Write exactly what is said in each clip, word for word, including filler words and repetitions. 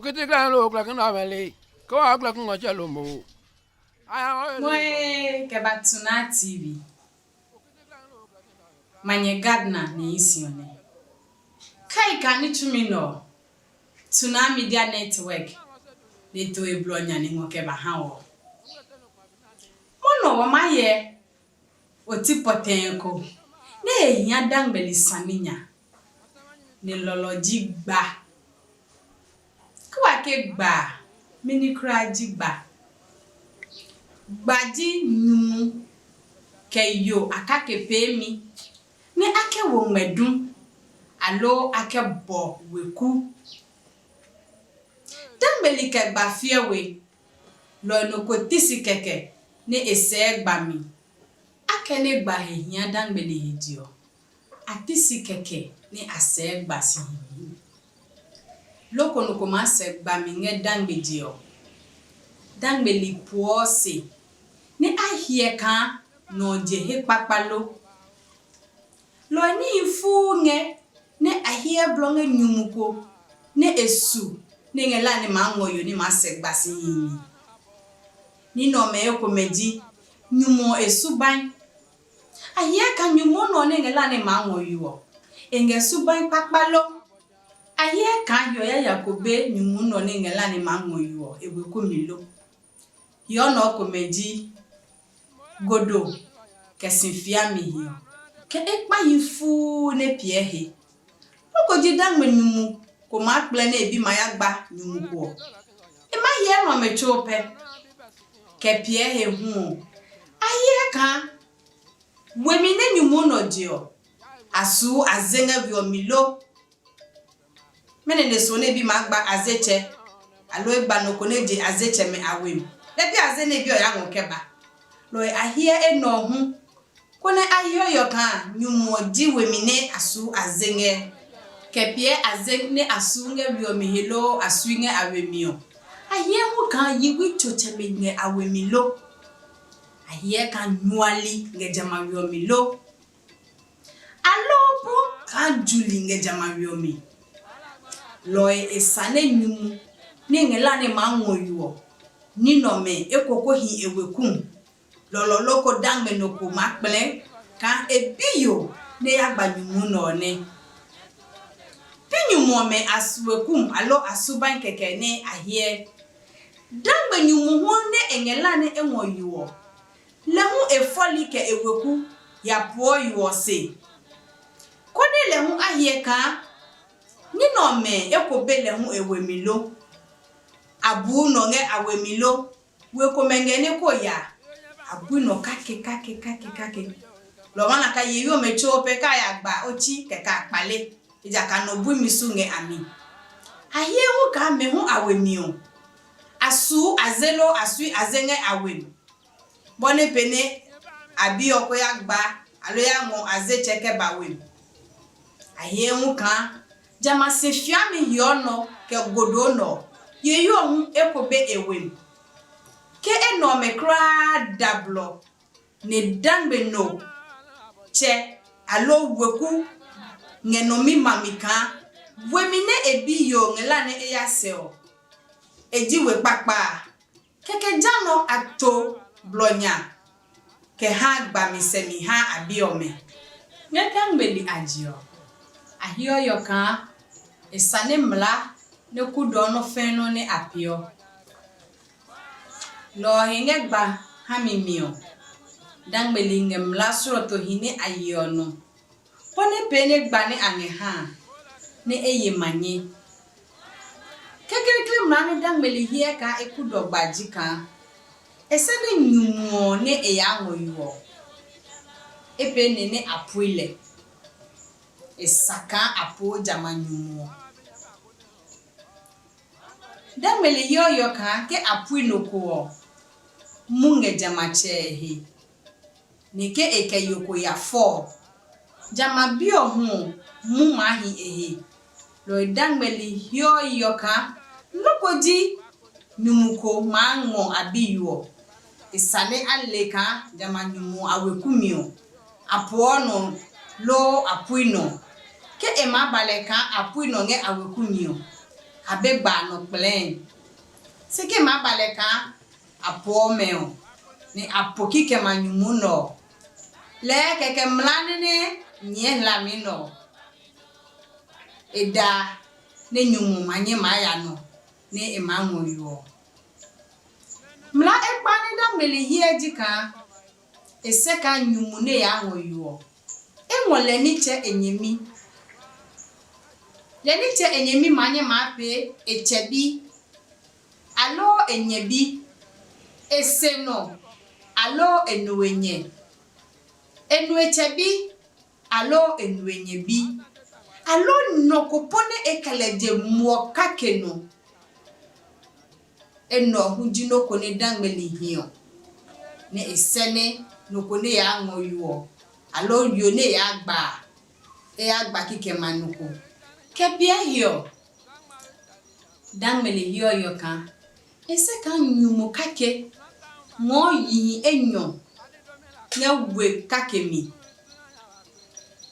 Kiti kla lo kla kina mɛ le. Ko wa kla kun ngɔ chɛ lo mo. Aya wa le. Moe kɛ ba tuna T V. Manyɛ Gardner ni yi si ɔ nɛ. Kai ka ni tsumi nɔ. Tuna Media Network. Ne to e blɔ nya ni ngɔ kɛ ba ha wɔ. Mo nɔ wɔ ma yɛ. O ti pɔtɛɛ ko nɛ e hia dangmɛli saminya, nɛ lɔlɔ ji gba. Ke wa ke gba a, mɛni kulaa ji gba? Gba ji nyumu kɛ yo a kake peemi nɛ a kɛ wo ngmɛdu, aloo a kɛ bɔ weku. Dangmɛli kɛ gba fiɛ we, lɔ ɔ nɔ ko ti si kɛkɛ nɛ e sɛɛ gba mi. Akɛnɛ gba he hia dangmɛli he je ɔ, a ti si kɛkɛ nɛ a sɛɛ gba si hihi. Loko nɔ ko maa sɛ gba mi ngɛ dangme je ɔ, dangmɛli puɔɔ se nɛ a hyɛ kaa nɔ ɔ je he kpakpalo. Lɔ ɔ níhi fuu ngɛ nɛ a hyɛ blɔ ngɛ nyumu ko nɛ e su nɛ e ngɛ la nɛ maa ngɔ yo nɛ maa sɛ gba si hihi. Ní nɛ ɔmɛ ekomɛ ji nyumu ɔ e subai. A hyɛ kaa nyumu nɔ nɛ e ngɛ la nɛ maa ngɔ yo ɔ, e ngɛ subai kpakpalo. A hyɛ kaa hiɔ yaya ko be nyumu nɔ nɛ e ngɛ la nɛ maa ngɔ yo ɔ, e weku mi lo. Hiɔ nɔ komɛ ji godo kɛ si fiami hiɔ, kɛ e kpa hi fuu nɛ piɛ he. Loko ji dangme nyumu ko maa kplɛ nɛ e bi ma ya gba nyumu ko ɔ. E ma hyɛ nɔ mɛ tso pɛ, kɛ piɛ he hu ɔ, a hyɛ kaa wemi nɛ nyumu nɔ je ɔ, a suu a ze ngɛ we ɔ mi lo. Mɛnɔ nɛ suɔ nɛ e bi maa gba azetsɛ, aloo e gba nɔ ko nɛ je azetsɛmɛ a we mi? Lɛ bi aze nɛ e bi ɔ ya ngɔ kɛ ba. Lɔ ɔ a hyɛ enɛ ɔ hu, konɛ a hyɛ yɔ kaa nyumu ɔ ji wemi nɛ a suu a ze ngɛ, kɛ piɛ a ze nɛ a suu ngɛ we ɔ mi he loo a sui ngɛ a we mi ɔ. A hyɛ hu kaa yiwi tsotsɛmɛ ngɛ a we mi lo? A hyɛ kaa nyuali ngɛ jamɛ a we ɔ mi lo? Aloo po kaa juli ngɛ jamɛ a we ɔ mi? Lɔ ɔ e sa nɛ nyumu nɛ ngɛ la nɛ maa ngɔ yo ɔ, ní nɛ ɔmɛ eko ko hi e weku. Lɔlɔ loko dangme nɔ ko maa kplɛɛ kaa e biyo nɛ ya gba nyumu nɛ ɔ nɛ. Pi nyumu ɔmɛ a su weku aloo a subai kɛkɛ nɛ a hyɛ. Dangme nyumu hu nɛ e ngɛ la nɛ e ngɔ yo ɔ, lɛ hu e fɔli kɛ e weku ya puɔ yo ɔ se, konɛ lɛ hu a hyɛ kaa ní nɛ ɔmɛ eko be lɛ hu e we mi lo? A buu nɔ ngɛ a we mi lo? We komɛ ngɛ nɛ ko ya, a bui nɔ kake kake kake kake. Lɔ ɔ maa na kaa yeye ɔmɛ tso pɛ kaa ya gba otsi kɛ kaa kpale, ejakaa nɔ bui mi su ngɛ a mi. A hyɛ hu kaa mɛ hu a we mi ɔ, a suu a ze loo a sui a ze ngɛ a we mi, bɔ nɛ pee nɛ a bi ɔ ko ya gba aloo ya ngɔ a ze tsɛ kɛ ba we mi. A hyɛ hu kaa jamɛ a si fiami hiɔ nɔ kɛ godo nɔ ɔ, yeye ɔ hu eko be e we mi. Ke enɛ ɔmɛ kulaa da blɔ nɛ dangme no tsɛ aloo weku ngɛ nɔ mi ma mi kaa wemi nɛ e bi yo ngɛ la nɛ e ya sɛ ɔ, e ji we kpakpa a, kɛkɛ ja nɔ a to blɔ nya kɛ ha gbami sɛmi ha a bi ɔmɛ. Ngɛ dangmeli a je ɔ, a heɔ yɔ kaa e sane mlaa nɛ kudɔ nɔ́ fɛ́ nɔ́ nɛ a peeɔ. Lɔ ɔ he ngɛ gba ha mi mi ɔ, dangmeli ngɛ mlaa slɔɔtohi nɛ a yeɔ nɔ, bɔ nɛ pee nɛ gba nɛ a ngɛ ha a, nɛ e ye manye. Kekleekle mlaa nɛ dangmeli hyɛ kaa e kudɔ gba ji kaa e sɛ nɛ nyumu ɔ nɛ e yaa ngɔ yo ɔ, e pee nɛ nɛ a pue lɛ. E sa kaa a poo jamɛ a nyumu ɔ. Dangmeli heɔ yeɔ kaa ke a pui nɔ ko ɔ, mu ngɛ jamɛ a tsɛ he, nɛ ke e kɛ yo ko ya fɔ ɔ, jamɛ a bi ɔ hu ɔ, mu maa hi e he. Lɔ ɔ dangmeli heɔ yeɔ kaa nɔ́ ko ji nyumu ko maa ngɔ a biyo ɔ. E sa nɛ a le kaa jamɛ a nyumu a weku mi ɔ, a puɔ nɔ loo a pui nɔ. Ke e maa ba lɛ kaa a pui nɔ ngɛ a weku mi ɔ, a be gba a nɔ kplɛɛ. Se ke maa ba lɛ kaa a poɔ mɛ ɔ, nɛ a po kikɛmɛ a nyumu nɛ ɔ, lɛɛ kɛkɛ mlaa nɛ nɛ nyɛɛ hlami nɛ ɔ, e da nɛ nyumu ma nyɛ maa ya nɔ nɛ e maa ngɔ yo ɔ. Mlaa ekpa nɛ da ngmeli hyɛ ji kaa e sɛ kaa nyumu nɛ yaa ngɔ yo ɔ, e ngɔ lɛ nitsɛ e nyɛmi. Lɛ nitsɛ e nyɛmi maa nyɛ maa pee e tsɛ bi, aloo e nyɛ bi, e se nɔ, aloo e nu e nyɛ, e nu e tsɛ bi, aloo e nu e nyɛ bi, aloo nɔ ko po nɛ e kɛ lɛ je muɔ kake nɔ. Enɛ ɔ hu ji nɔ́ ko nɛ dangmeli hi ɔ, nɛ e sɛ nɛ nɔ ko nɛ yaa ngɔ yo ɔ, aloo yo nɛ yaa gba a, e ya gba kikɛmɛ a nɔ ko. Kɛ piɛ he ɔ, dangmeli he ɔ yɔ kaa e sɛ kaa nyumu kake ngɔɔ yihi enyɔ ngɛ we kake mi.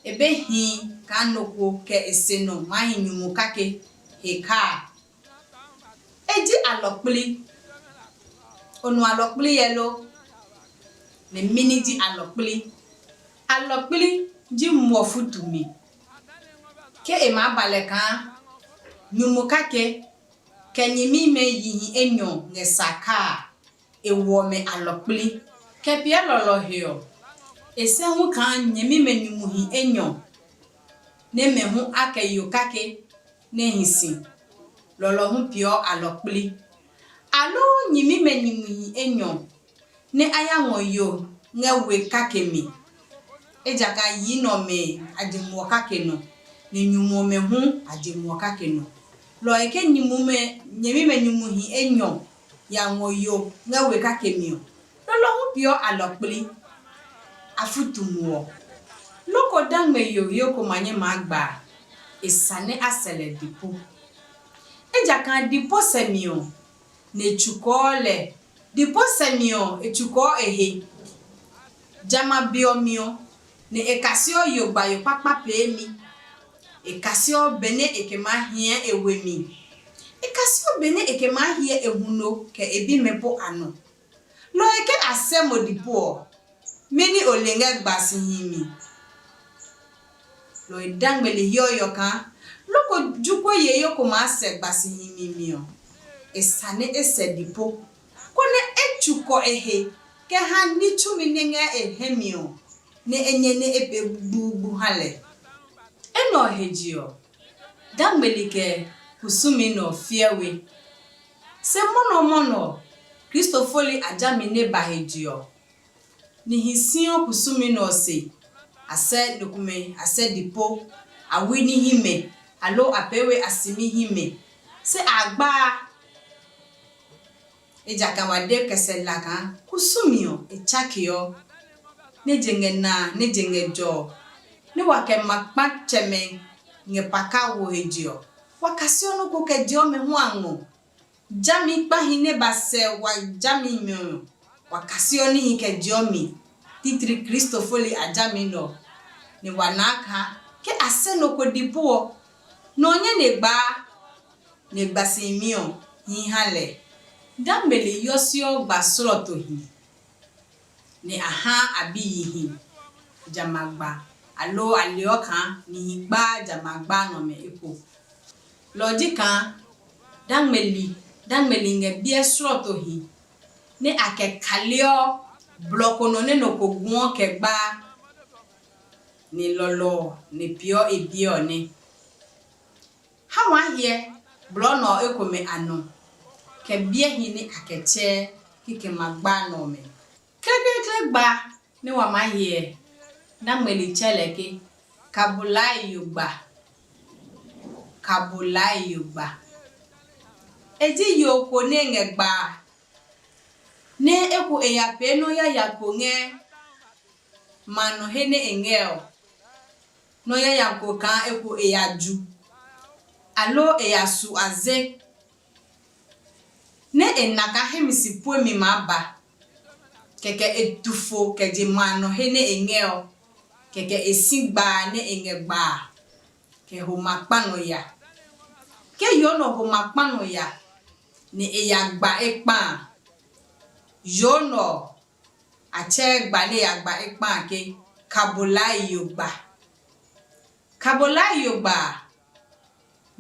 E be hi kaa nɔ ko kɛ e se nɔ maa hi nyumu kake he kaa. E ji alɔkpli. O nu alɔkpli hyɛ lo? Nɛ mɛni ji alɔkpli? Alɔkpli ji muɔ futu mi. Ke e maa ba lɛ kaa nyumu kake kɛ nyɛmimɛ yihi enyɔ ngɛ sa kaa a, e wɔ mɛ alɔkpli. Kɛ piɛ lɔlɔ he ɔ, e sɛ hu kaa nyɛmimɛ nyumuhi enyɔ nɛ mɛ hu a kɛ yo kake nɛ hi si, lɔlɔ hu peeɔ alɔkpli. Aloo nyɛmimɛ nyumuhi enyɔ nɛ a ya ngɔ yo ngɛ we kake mi, ejakaa yi nɛ ɔmɛ a je muɔ kake nɔ, nɛ nyumu ɔmɛ hu a je muɔ kake nɔ. Lɔ ɔ he ke nyumu mɛ nyɛmimɛ nyumuhi enyɔ ya ngɔ yo ngɛ we kake mi ɔ, lɔlɔ hu peeɔ alɔkpli. A futu muɔ. Loko dangme yoyo ko ma nyɛ maa gba a, e sa nɛ a sɛ lɛ dipo. Ejakaa dipo sɛmi ɔ, nɛ e tsukɔɔ lɛ. Dipo sɛmi ɔ, e tsukɔɔ e he. Jamɛ a be ɔ mi ɔ, nɛ e kaseɔ yo gbayo kpakpa peemi. E kaseɔ benɛ e kɛ maa hiɛ e we mi. E kaseɔ benɛ e kɛ maa hiɛ e huno kɛ e bimɛ po a nɔ. Lɔ ɔ he ke a sɛ mo dipo ɔ, mɛni o le ngɛ gbasihi mi? Lɔ ɔ he dangmeli he ɔ yɔ kaa loko jokuɛ yeye ko maa sɛ gbasihi mi mi ɔ, e sa nɛ e sɛ dipo, konɛ e tsukɔ e he kɛ ha ní tsumi nɛ ngɛ e hɛ mi ɔ, nɛ e nyɛ nɛ e pee gbugbugbu ha lɛ. Enɛ ɔ he je ɔ, dangmeli kɛ kusumi nɛ ɔ fiɛ we. Se mɔnɔmɔnɔ ɔ, Kristo foli a jami nɛ ba he je ɔ, nihi siɔ kusumi nɛ ɔ se. A sɛ nɔ komɛ, a sɛ dipo, a wi ní himɛ, aloo a pee we a simi himɛ, se a gbaa. Ejakaa wa de kɛ sɛ la kaa kusumi ɔ e tsakeɔ, nɛ je ngɛ na a, nɛ je ngɛ jɔ ɔ, nɛ wa kɛ ma kpatsɛmɛ ngɛ paka wo he je ɔ, wa kaseɔ nɔ́ ko kɛ je ɔ mɛ hu a ngɔ. Jami kpahi nɛ ba sɛ wa jami mi ɔ, wa kaseɔ níhi kɛ je ɔ mi, titri Kristo foli a jami nɛ ɔ, nɛ wa naa kaa ke a sɛ nɔ ko dipo ɔ, nɔ ɔ nyɛ nɛ gbaa, nɛ gbasimi ɔ hi ha lɛ. Dangmeli yɔsiɔ gba slɔtohi, nɛ a haa a bi yihi jamɛ a gba, aloo a leɔ kaa nihi gbaa jamɛ a gba nɛ ɔmɛ eko. Lɔ ɔ ji kaa dangmeli dangmeli ngɛ biɛ slɔtohi, nɛ a kɛ kaleɔ blɔ ko nɔ nɛ nɔ ko guɔ kɛ gbaa, nɛ lɔlɔ ɔ nɛ peeɔ e biɛ ɔ nɛ. Ha waa hyɛ blɔ nɛ ɔ ekomɛ a nɔ, kɛ biɛhi nɛ a kɛ tsɛɛ kikɛmɛ a gba nɛ ɔmɛ. Kekleekle gba nɛ wa maa hyɛ ɛ, na ngmeli tsɛ lɛ ke, Kabulai yo gba. Kabulai yo gba. E ji yo ko nɛ ngɛ gba a, nɛ eko e ya pee nɔ́ yaya ko ngɛ ma nɔ he nɛ e ngɛ ɔ, nɔ́ yaya ko kaa eko e ya ju, aloo e ya su aze, nɛ e na kaa hemi si puemi maa ba, kɛkɛ e tu fo kɛ je ma nɔ he nɛ e ngɛ ɔ, kɛkɛ e si gbaa nɛ e ngɛ gbaa, kɛ ho ma kpa nɔ ya. Ke yo nɔ ho ma kpa nɔ ya, nɛ e ya gba ekpa a, yo nɔ a tsɛɛ gba nɛ e ya gba ekpa a ke Kabolai yo gba. Kabolai yo gba a,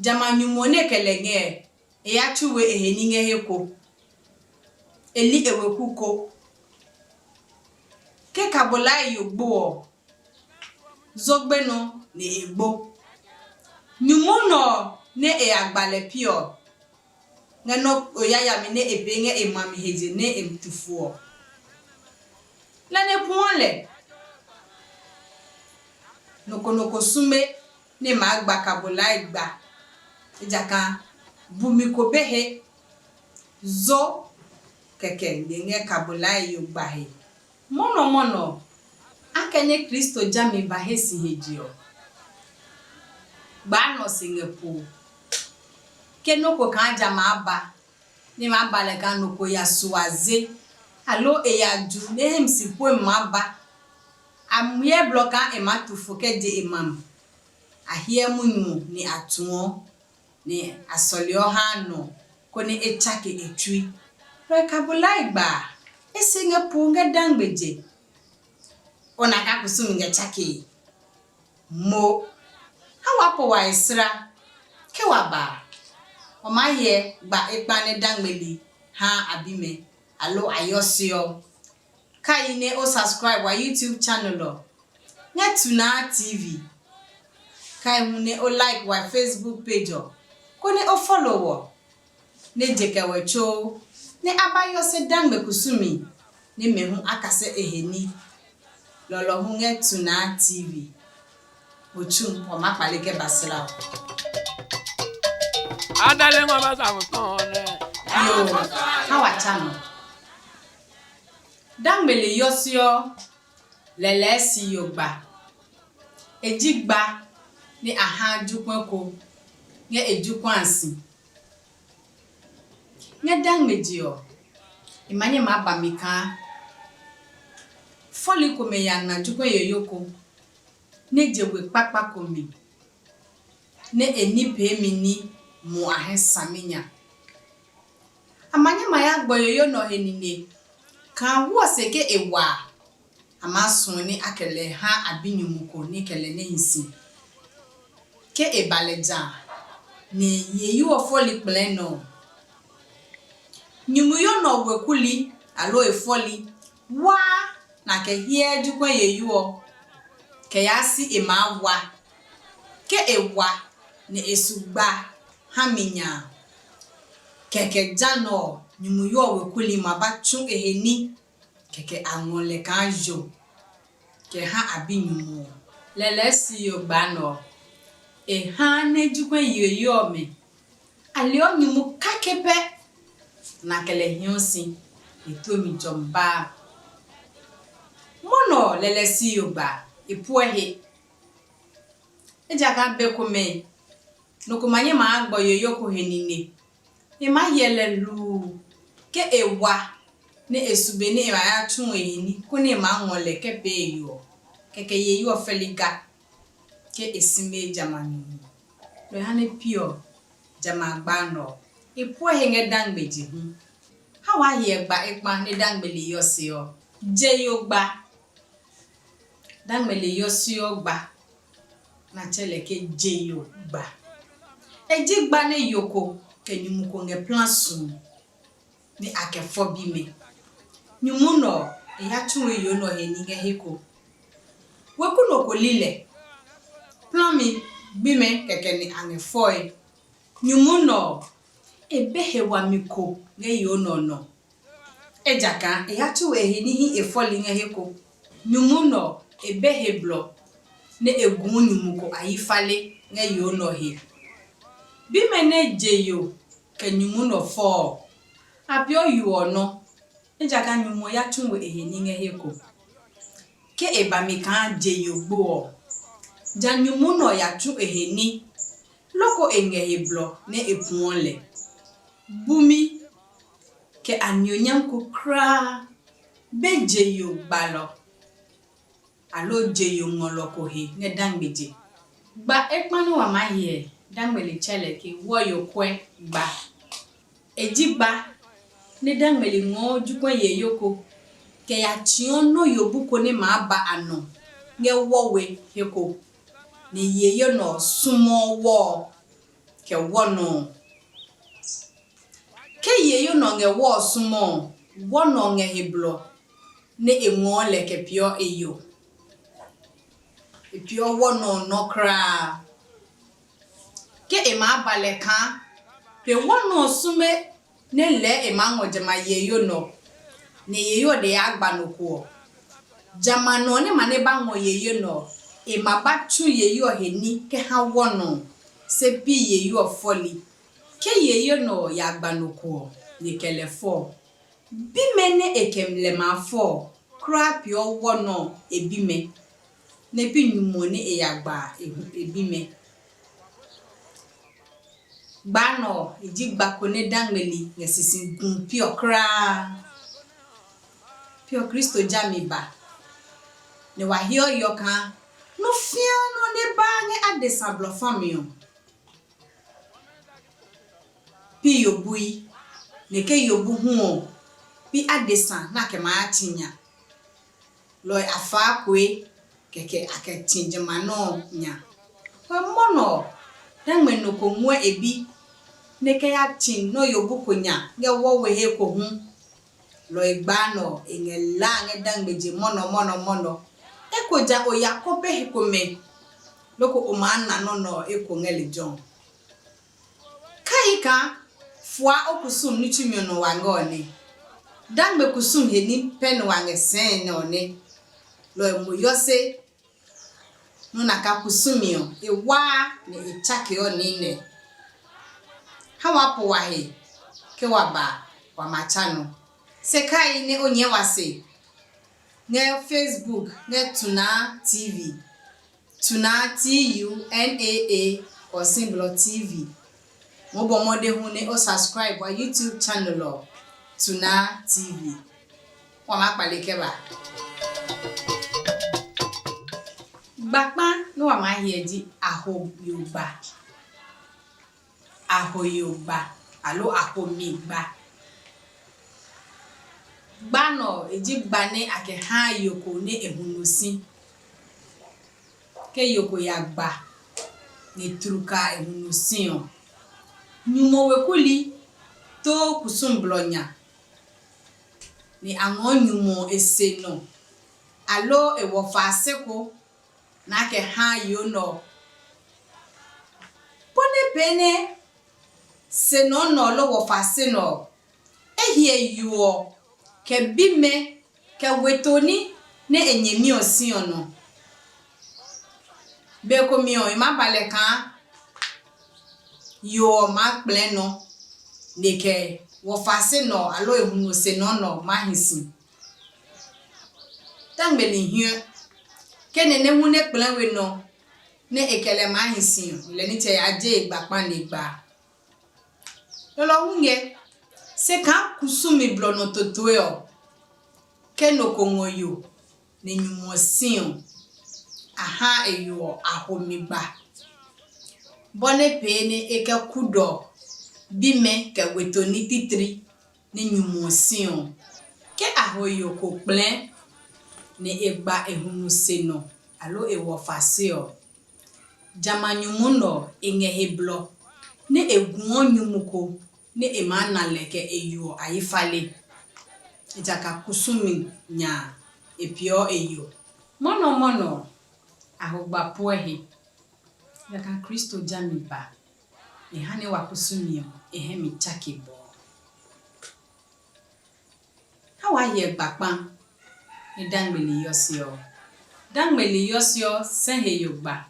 jamɛ a nyumu ɔ nɛ kɛ lɛ ngɛ ɛ, e ya tsu we e he ní ngɛ he ko. E li e weku ko. Ke Kabolai yo gbo ɔ, zogbe nɔ nɛ e gbo. Nyumu nɔ ɔ nɛ e ya gba lɛ pi ɔ, ngɛ nɔ́ ko yayami nɛ e pee ngɛ e ma mi he je nɛ e tu fo ɔ, lɛ nɛ puɔ lɛ. Nɔ ko nɔ ko sume nɛ e maa gba Kabolai gba, ejakaa bumi ko be he. Zo kɛkɛ nɛ e ngɛ Kabolai yo gba he. Mɔnɔmɔnɔ ɔ, akɛnɛ Kristo jami ba he si he je ɔ, gbaa nɔ se ngɛ po. Ke nɔ́ ko kaa jamɛ a ba, nɛ e maa ba lɛ kaa nɔ ko ya su a ze, aloo e ya ju nɛ e hemi si puemi maa ba, a hyɛ blɔ kaa e maa tu fo kɛ je e ma mi. A hyɛ munyu ɔ nɛ a tuɔ, nɛ a sɔleɔ haa nɔ, konɛ e tsake e tsui. Lɔ ɔ Kabolai gba a, e se ngɛ poo ngɛ dangmeje. O na kaa kusumi ngɛ tsakee. Mo, ha wa po wa he sra. Ke wa ba a, wa maa hyɛ gba ekpa nɛ dangmeli haa a bimɛ, aloo a yɔseɔ. Kai nɛ o subscribe wa YouTube channel ɔ ngɛ Tunaa T V. Kai hu nɛ o like wa Facebook page ɔ, konɛ o follow wɔ, nɛ je kɛ wɛ tso nɛ a ba yɔ se dangme kusumi nɛ mɛ hu a kasɛ e he ní. Lɔlɔ hu ngɛ Tunaa T V. O tsu, wa maa kpale kɛ ba sla ɔ. Adale ngɔ ba sa mo tɔn nɛ. Yo, ha wa tsa nɔ. Dangmeli yɔseɔ lɛlɛɛ si yo gba. E ji gba nɛ a haa jukpɛ ko ngɛ e jukpɛ a si. Ngɛ dangmeje ɔ, e ma nyɛ maa ba mi kaa fɔli komɛ ya na jukpɛ yoyo ko, nɛ je we kpakpa ko mi, nɛ e ní peemi ní muɔ a hɛ saminya. A ma nyɛ ma ya gbɔ yoyo nɛ ɔ he nine kaa wu ɔ se ke e wa a, a maa suɔ nɛ a kɛ lɛ ha a binyumu ko nɛ kɛ lɛ nɛ hi si. Ke e ba lɛ ja a, nɛ yoyo ɔ fɔli kplɛɛ nɔ ɔ, nyumuyo nɛ ɔ weku li aloo e fɔli waa nɛ a kɛ hyɛɛ jukpɛ yoyo ɔ kɛ yaa si e maa wa. Ke e wa nɛ e su gba ha mi nya a, kɛkɛ ja nɛ ɔ nyumuyo ɔ weku li ma ba tsu e he ní, kɛkɛ a ngɔ lɛ kaa yo kɛ ha a binyumu ɔ. Lɛlɛɛ si yo gba nɛ ɔ, e haa nɛ jukpɛ yoyo ɔmɛ a leɔ nyumu kake pɛ, nɛ a kɛ lɛ hiɔ si, e tue mi jɔmi baa. Mwɔnɛ ɔ lɛlɛ si yo gba, e puɛ he. Ejakaa be komɛ, nɔ ko ma nyɛ maa gbɔ yoyo ko he nine. E maa hyɛ lɛ hluu ke e wa nɛ e su be nɛ e ma ya tsu e he ní, konɛ e maa ngɔ lɛ kɛ pee e yo ɔ. Kɛkɛ ye yi ɔ fɛli ga, ke e sime jamɛ a nyumu. Lɔ ɔ ha nɛ pi ɔ jamɛ a gba nɔ ɔ, e puɛ he ngɛ dangmeji hu. Ha waa hyɛ gba ekpa nɛ dangmeli yɔ se ɔ, je yo gba. Dangmeli yɔ se ɔ gba, na tsɛ lɛ ke je yo gba. E ji gba nɛ yo ko kɛ nyumu ko ngɛ pla su nɛ a kɛ fɔ bimɛ. Nyumu nɛ ɔ, e ya tsu we yo nɛ ɔ he ní ngɛ he ko. Weku nɔ ko li lɛ, plami bimɛ kɛkɛ nɛ a ngɛ fɔe. Nyumu nɛ ɔ, e be he wami ko ngɛ yo nɛ ɔ nɔ. Ejakaa e ya tsu we e he ní hí e fɔli ngɛ he ko. Nyumu nɛ ɔ, e be he blɔ nɛ e guu nyumu ko a yi fale ngɛ yo nɛ ɔ he. Bimɛ nɛ je yo kɛ nyumu nɛ ɔ fɔ ɔ, a peeɔ yo ɔ nɔ́, ejakaa nyumu ɔ ya tsu we e he ní ngɛ he ko. Ke e ba mi kaa je yo gbo ɔ, ja nyumu nɛ ɔ ya tsu e he ní, loko e ngɛ he blɔ nɛ e puɔ lɛ. Bumi kɛ anionyam ko kulaa be je yo gbalɔ aloo je yo ngmɔlɔ ko he ngɛ dangmeje. Gba ekpa nɛ wa maa hyɛ Dangmeli tsɛ lɛ ke wɔyokuɛ gba. E ji gba nɛ dangmeli ngɔɔ jukwɛ yeyoko kɛ ya tsiɔ nɔ́ yobu ko nɛ maa ba a nɔ ngɛ wɔ we he ko, nɛ yeyɔ nɔ ɔ sumɔɔ wɔ ɔ kɛ wɔ nɔ ɔ. Ke yeyɔ nɔ ngɛ wɔ ɔ sumɔ ɔ, wɔ nɔ ɔ ngɛ he blɔ nɛ e ngɔɔ lɛ kɛ peeɔ e yo. E peeɔ wɔ nɔ ɔ nɔ kulaa. Ke e maa ba lɛ kaa pe wɔ nɔ ɔ sume nɛ lɛɛ e maa ngɔ jamɛ a yeyɔ nɔ, nɛ yeyɔ ɔ de yaa gba nɔ ko ɔ, jamɛ a nɔ ɔ nɛ ma nɛ ba ngɔ yeyɔ nɔ ɔ, e ma ba tsu yeyɔ ɔ he ní kɛ ha wɔ nɔ ɔ, se pi yeyɔ ɔ fɔli. Ke yeyɔ nɔ ɔ ya gba nɔ ko ɔ, nyɛ kɛ lɛ fɔ ɔ, bimɛ nɛ e kɛ lɛ maa fɔ ɔ, kulaa peeɔ wɔ nɔ ɔ e bimɛ, nɛ pi nyumu ɔ nɛ e ya gba a e hu- e bimɛ. Gba nɔ ɔ, e ji gba ko nɛ dangmeli ngɛ sisi gu pi ɔ kulaa. Pi ɔ Kristo jami ba, nɛ wa heɔ yeɔ kaa nɔ́ fĩa nɔ́ nɛ baa ngɛ adesa blɔ fa mi ɔ, pi yo bui, nɛ ke yo bu hu ɔ, pi adesa nɛ a kɛ maa ya tsi nya. Lɔe a faa kue, kɛkɛ a kɛ tsi jamɛ a nɔ́ ɔ nya. Kɛ mɔnɔ ɔ, dangme nɔ ko ngɔɛ e bi, nɛ kɛ ya tsi nɔ́ yo bu ko nya ngɛ wɔ we he ko hu. Lɔe gbaa nɔ ɔ, e ngɛ laa ngɛ dangme je mɔnɔ mɔnɔ mɔnɔ. Eko ja o ya kɔpe he komɛ, loko o maa na nɔ́ nɛ ɔ eko ngɛ lejɛ ɔ. Kai kaa fua o kusum ní tsumi ɔ nɔ wa ngɛ ɔ nɛ. Dangme kusum he ní pɛ nɔ wa ngɛ sɛɛ nɛ ɔ nɛ. Lɔ ɔ mo yɔse nɔ́ na kaa kusumi ɔ e waa nɛ e tsakeɔ niinɛ. Ha wa po wa he ke wa ba wa ma tsa nɔ. Se kai nɛ o nyɛɛ wa se ngɛ Facebook ngɛ Tunaa T V. Tunaa T U N A A Kɔɔsi Blɔ T V. Mo bɔ mɔde hu nɛ o subscribe wa YouTube channel ɔ Tunaa T V. Wa maa kpale kɛ ba. Gbakpa nɛ wa maa hyɛ ji ahoyogba. Ahoyogba aloo ahomigba. Gba nɛ ɔ, e ji gba nɛ a kɛ haa yo ko nɛ e hu no si. Ke yo ko ya gba nɛ tluka e hu no si ɔ, nyumu ɔ weku li too kusum blɔ nya, nɛ a ngɔɔ nyumu ɔ e se nɔ, aloo e wɔ fa se ko nɛ a kɛ haa yo nɛ ɔ. Bɔ nɛ pee nɛ se nɔ nɛ ɔ loo wɔ fa se nɛ ɔ, e hyɛ yo ɔ kɛ bimɛ kɛ we toni nɛ e nyɛmi ɔ si ɔ nɔ. Be komi ɔ, e maa ba lɛ kaa yo ɔ maa kplɛɛ nɔ, nɛ kɛ wɔ fa se nɔ ɔ aloo e hu no se nɔ nɛ ɔ maa hi si. Tangmeli hiɔ, ke nɛ nɛ hu nɛ kplɛɛ we nɔ nɛ e kɛ lɛ maa hi si ɔ, lɛ nitsɛ ya je e gba kpa nɛ e gba. Lɔlɔ hu ngɛ, se kaa kusumi blɔ nɔ totoe ɔ, ke nɔ ko ngɔ yo nɛ nyumu ɔ si ɔ, a ha e yo ɔ a ho mi gba. Bɔ nɛ pee nɛ e kɛ kudɔ bimɛ kɛ we toni titri nɛ nyumu ɔ si ɔ, ke a ho yo ko kplɛɛ nɛ e gba e hunu se nɔ aloo e wɔ fa se ɔ, jamɛ a nyumu nɛ ɔ e ngɛ he blɔ nɛ e guɔ nyumu ko nɛ e maa na lɛ kɛ e yo ɔ a yi fale. Ejakaa kusumi nya a, e peeɔ e yo. Mɔnɔ mɔnɔ ɔ, a ho gba puɛ he. Ejakaa Kristo jami ba, e ha nɛ wa kusumi ɔ, e hɛ mi tsake bɔɔ. Ha waa hyɛ gba kpa nɛ dangmeli yɔse ɔ. Dangmeli yɔse ɔ sɛ he yo gba.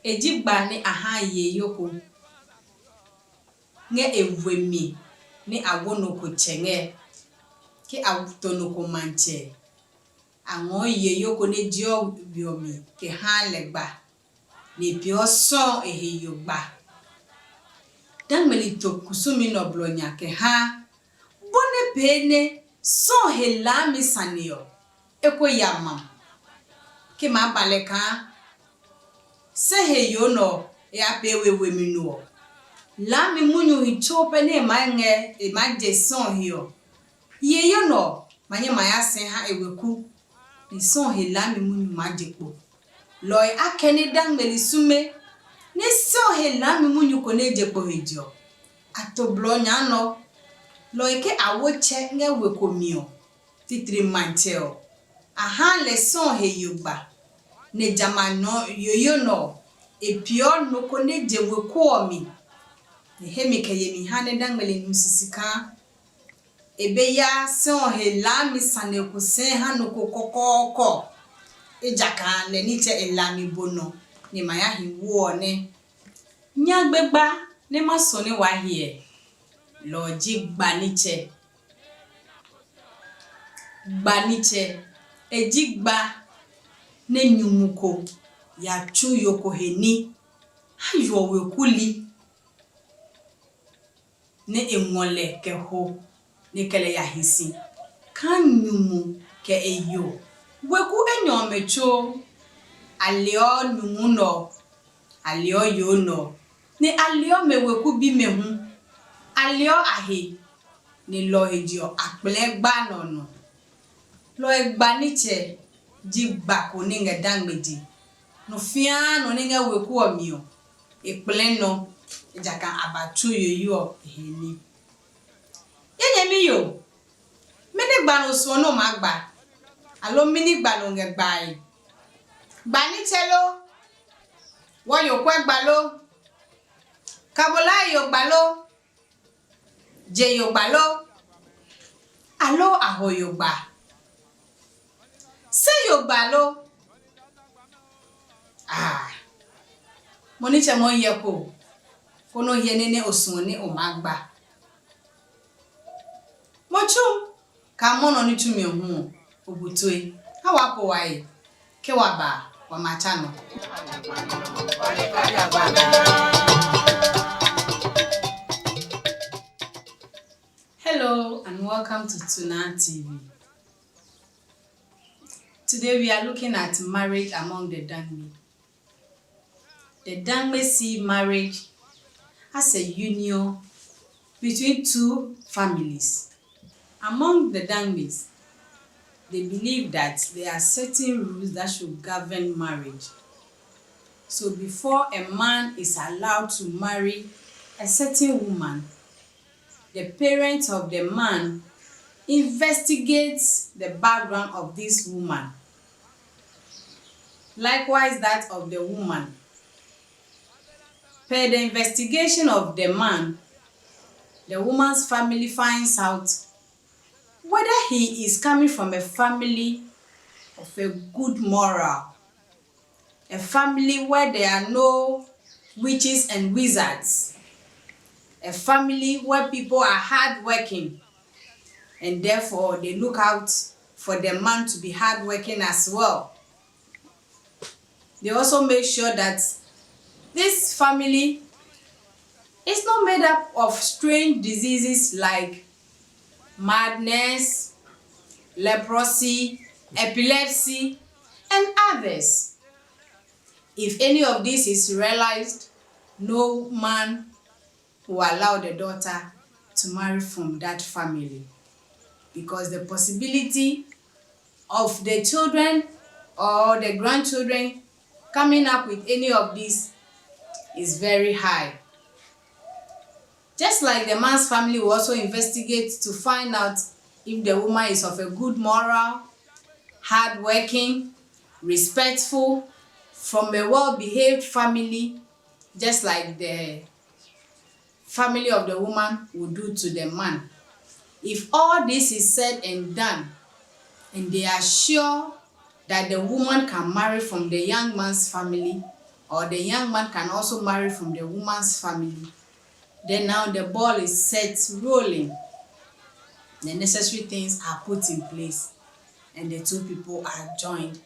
E ji gba nɛ a ha yeyoko ngɛ e we mi nɛ a wo nɔ ko tsɛ ngɛ. Ke a to nɔ ko matsɛ, a ngɔɔ yeyoko nɛ jeɔ we ɔ mi kɛ haa lɛ gba, nɛ e peeɔ sɔɔ e he yo gba. Dangmeli to kusumi nɛ ɔ blɔ nya kɛ haa, bɔ nɛ pee nɛ sɔɔ he laami sane ɔ, e ko ya ma. Ke maa ba lɛ kaa se he yo nɛ ɔ, e ya pee we we mi no ɔ, laami munyu hi tso pɛ nɛ e maa ngɛ e maa je sɔ ɔ he ɔ, yeyɔ nɛ ɔ ma nyɛ ma ya sɛɛ ha e weku, nɛ sɔ ɔ he laami munyu maa je kpo. Lɔ ɔ he akɛnɛ da ngmeli sume nɛ sɔ ɔ he laami munyu ko nɛ je kpo he je ɔ, a to blɔ nya nɔ. Lɔ ɔ he ke a wo tsɛ ngɛ we ko mi ɔ, titri matsɛ ɔ, a ha lɛ sɔ ɔ he yo gba, nɛ jamɛ a nɔ yoyo nɛ ɔ, e peeɔ nɔ ko nɛ je weku ɔ mi, nɛ hemi kɛ yemi ha nɛ da ngmeli nu sisi kaa e be ya sɛ ɔ he laami sane ko sɛɛ ha nɔ ko kɔkɔɔkɔ. Ejakaa lɛ nitsɛ e lami bo nɔ nɛ ma ya hi wo ɔ nɛ. Nyagbe gba nɛ ma suɔ nɛ waa hyɛ, lɔ ɔ ji gba nitsɛ. Gba nitsɛ, e ji gba nɛ nyumu ko ya tsu yo ko he ní ha yo ɔ weku li, nɛ e ngɔ lɛ kɛ ho nɛ e kɛ lɛ ya hi si kaa nyumu kɛ e yo. Weku enyɔ ɔmɛ tsuo, a leɔ nyumu nɛ ɔ, a leɔ yoo nɛ ɔ, nɛ a leɔ mɛ weku bimɛ hu, a leɔ a he, nɛ lɔ ɔ he je ɔ, a kplɛɛ gba nɛ ɔ nɔ. Lɔ ɔ he gba nitsɛ ji gba ko nɛ ngɛ dangme je. Nɔ fiaa nɔ nɛ ngɛ weku ɔ mi ɔ, e kplɛɛ nɔ, ejakaa a ba tsu yoyo ɔ e he ní. Ye nyɛmiyo, mɛni gba nɔ suɔ nɛ o maa gba? Aloo mɛni gba nɔ ngɛ gbae? Gba nitsɛ lo? Wɔ yo kuɛ gba lo? Kabolai yo gba lo? Je yo gba lo? Aloo a ho yo gba? Se yo gba lo? Ah, mo nitsɛ mo hyɛ ko, konɛ o hyɛ nɛ nɛ o suɔ nɛ o maa gba. Mo tsu kaa mɔnɔ ní tsumi ɔ hu ɔ, o bu tue. Ha waa po wae, ke wa ba a, wa ma tsa nɔ. Hello and welcome to Tuna T V. Today we are looking at marriage among the Dangme. The Dangme see marriage as a union between two families. Among the Dangmes, they believe that there are certain rules that should govern marriage. So before a man is allowed to marry a certain woman, the parents of the man investigates the background of this woman. Likewise, that of the woman. Per the investigation of the man, the woman's family finds out whether he is coming from a family of a good moral, a family where there are no witches and wizards, a family where people are hardworking, and therefore they look out for the man to be hardworking as well. They also make sure that this family is not made up of strange diseases like madness, leprosy, epilepsy, and others. If any of this is realized, no man will allow the daughter to marry from that family, because the possibility of the children or the grandchildren coming up with any of this is very high. Just like the man's family will also investigate to find out if the woman is of a good moral, hardworking, respectful, from a well-behaved family, just like the family of the woman will do to the man. If all this is said and done, and they are sure that the woman can marry from the young man's family, or the young man can also marry from the woman's family, then now the ball is set rolling. The necessary things are put in place, and the two people are joined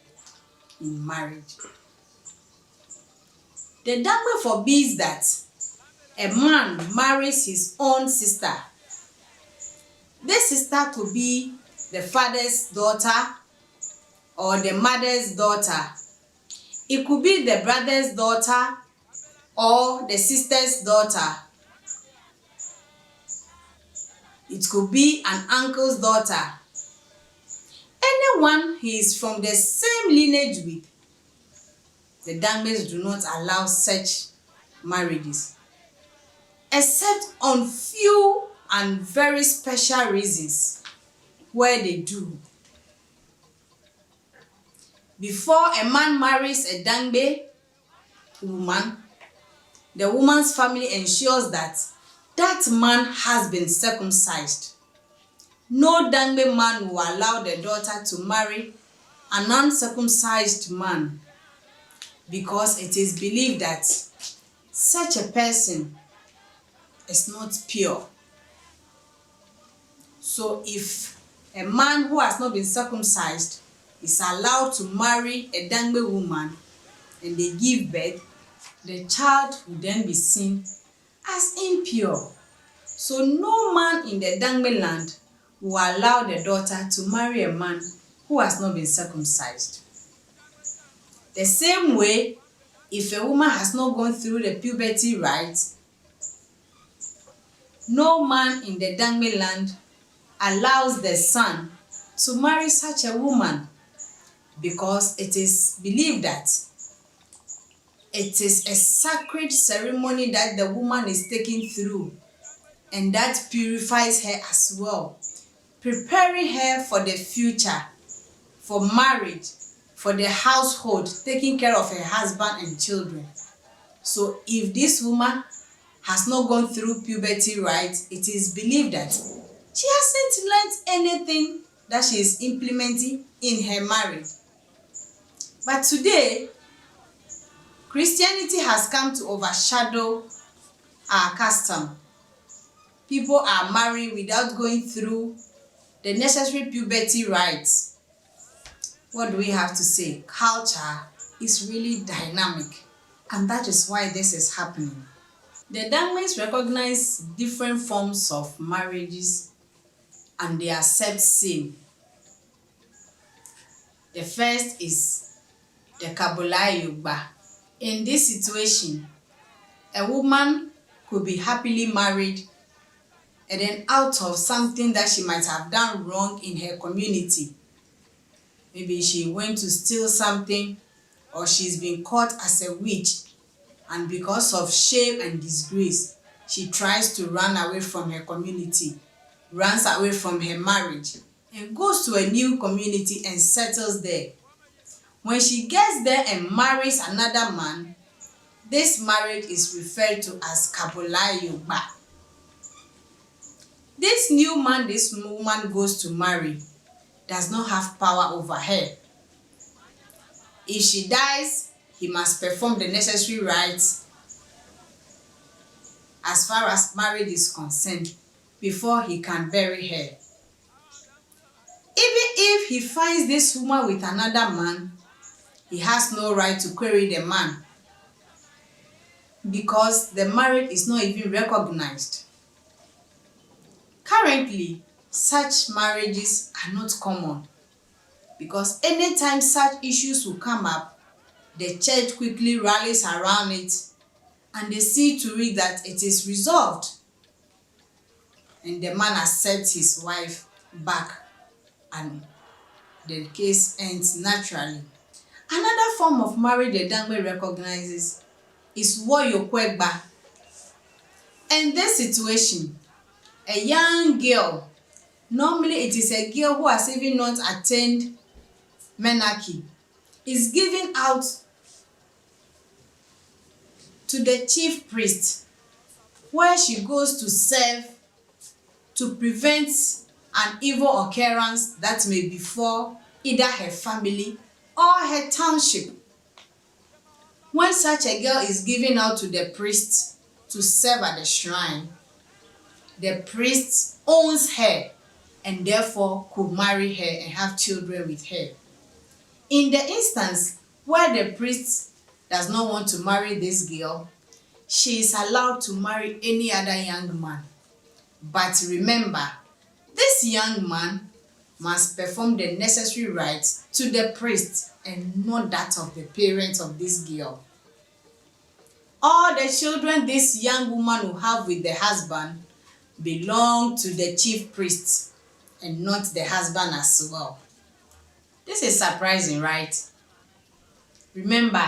in marriage. The Dangme forbids that a man marries his own sister. This sister could be the father's daughter or the mother's daughter. It could be the brother's daughter or the sister's daughter. It could be an uncle's daughter. Anyone he is from the same lineage with, the Dangmes do not allow such marriages, except on few and very special reasons where they do. Before a man marries a Dangme woman, the woman's family ensures that that man has been circumcised. No Dangme man will allow the daughter to marry an uncircumcised man, because it is believed that such a person is not pure. So if a man who has not been circumcised is allowed to marry a Dangme woman and they give birth, the child will then be seen as impure. So no man in the Dangme land will allow the daughter to marry a man who has not been circumcised. The same way, if a woman has not gone through the puberty rites, no man in the Dangme land allows the son to marry such a woman, because it is believed that it is a sacred ceremony that the woman is taking through, and that purifies her as well, preparing her for the future, for marriage, for the household, taking care of her husband and children. So if this woman has not gone through puberty rites, it is believed that she hasn't learnt anything that she is implementing in her marriage. But today, Christianity has come to overshadow our custom. People are marrying without going through the necessary puberty rites. What do we have to say? Culture is really dynamic, and that is why this is happening. The Dangmes recognize different forms of marriages and they accept same. The first is the Kabolayo Gba. In this situation, a woman could be happily married, and then out of something that she might have done wrong in her community, maybe she went to steal something, or she's been caught as a witch, and because of shame and disgrace, she tries to run away from her community, runs away from her marriage, and goes to a new community and settles there. When she gets there and marries another man, this marriage is referred to as Kabolayo Gba. This new man this woman goes to marry does not have power over her. If she dies, he must perform the necessary rites as far as marriage is concerned before he can bury her. Even if he finds this woman with another man, he has no right to query the man, because the marriage is not even recognized. Currently, such marriages are not common, because anytime such issues will come up, the church quickly rallies around it and they see to it that it is resolved, and the man accepts his wife back, and the case ends naturally. Another form of marriage the Dangme recognizes is Woyokwegba. In this situation, a young girl, normally it is a girl who has even not attained menarche, is given out to the chief priest, where she goes to serve to prevent an evil occurrence that may befall either her family or her township. When such a girl is given out to the priest to serve at the shrine, the priest owns her and therefore could marry her and have children with her. In the instance where the priest does not want to marry this girl, she is allowed to marry any other young man. But remember, this young man must perform the necessary rites to the priest and not that of the parents of this girl. All the children this young woman will have with the husband belong to the chief priest and not the husband as well. This is surprising, right? Remember,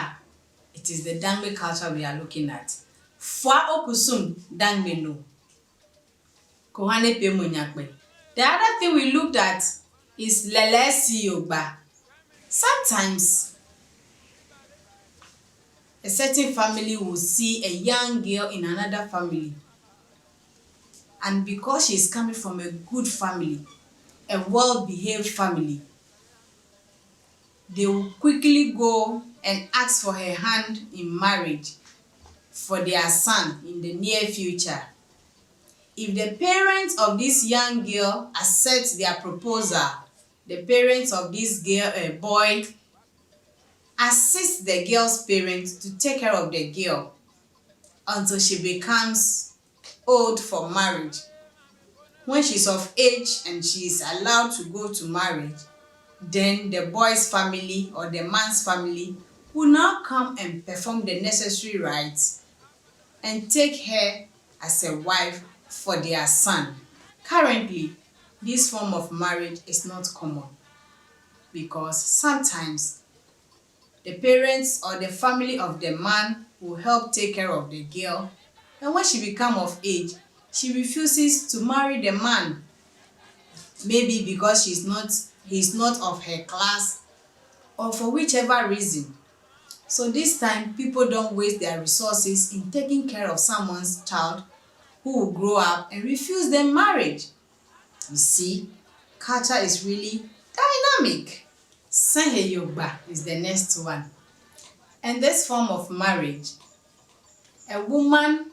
it is the Dangme culture we are looking at. Fua okusum Dangme no. Kohane pe mo nyakpɛ. The other thing we looked at is lɛlɛ si yogba. Sometimes a certain family will see a young girl in another family, and because she is coming from a good family, a well-behaved family, they will quickly go and ask for her hand in marriage for their son in the near future. If the parents of this young girl accept their proposal, the parents of this girl, uh, boy, assist the girl's parents to take care of the girl until she becomes old for marriage. When she's of age and she is allowed to go to marriage, then the boy's family or the man's family will now come and perform the necessary rites and take her as a wife for their son. Currently, this form of marriage is not common because sometimes the parents or the family of the man will help take care of the girl, and when she become of age, she refuses to marry the man, maybe because she's not he's not of her class or for whichever reason. So this time, people don't waste their resources in taking care of someone's child who will grow up and refuse them marriage. You see, culture is really dynamic. Sɛhɛ yogba is the next one. And this form of marriage, a woman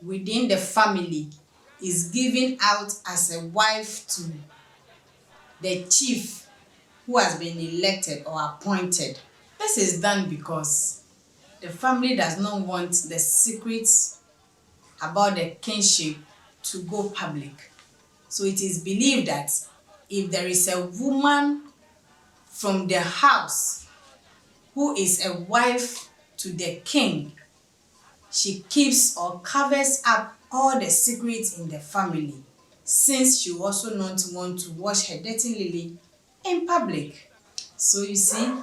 within the family is given out as a wife to the chief who has been elected or appointed. This is done because the family does not want the secrets about the kinship to go public. So it is believed that if there is a woman from the house who is a wife to the king, she keeps or covers up all the secrets in the family, since she also not want to wash her dirty lily in public. So you see,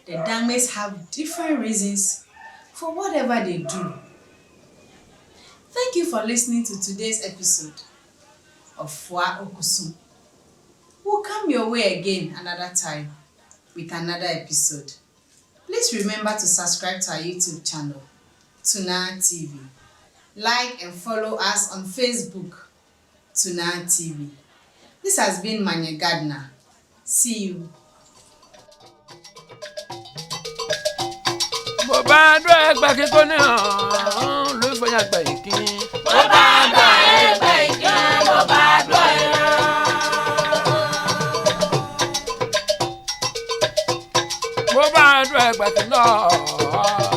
the Dangmes have different reasons for whatever they do. Thank you for listening to today's episode of Fua Okusum. We'll come your way again another time with another episode. Please remember to subscribe to our YouTube channel, Tuna T V. Like and follow us on Facebook, Tuna T V. This has been Manye Gardner. See you. Mo bá dúró ẹgbẹ́ kíkó ní ọ̀hún ló fẹ́ yàn gbẹ̀yìn kí. Mo bá dúró ẹgbẹ́ kíkó, mo bá dúró ẹgbẹ́. Mo bá dúró ẹgbẹ́ kíkó náà.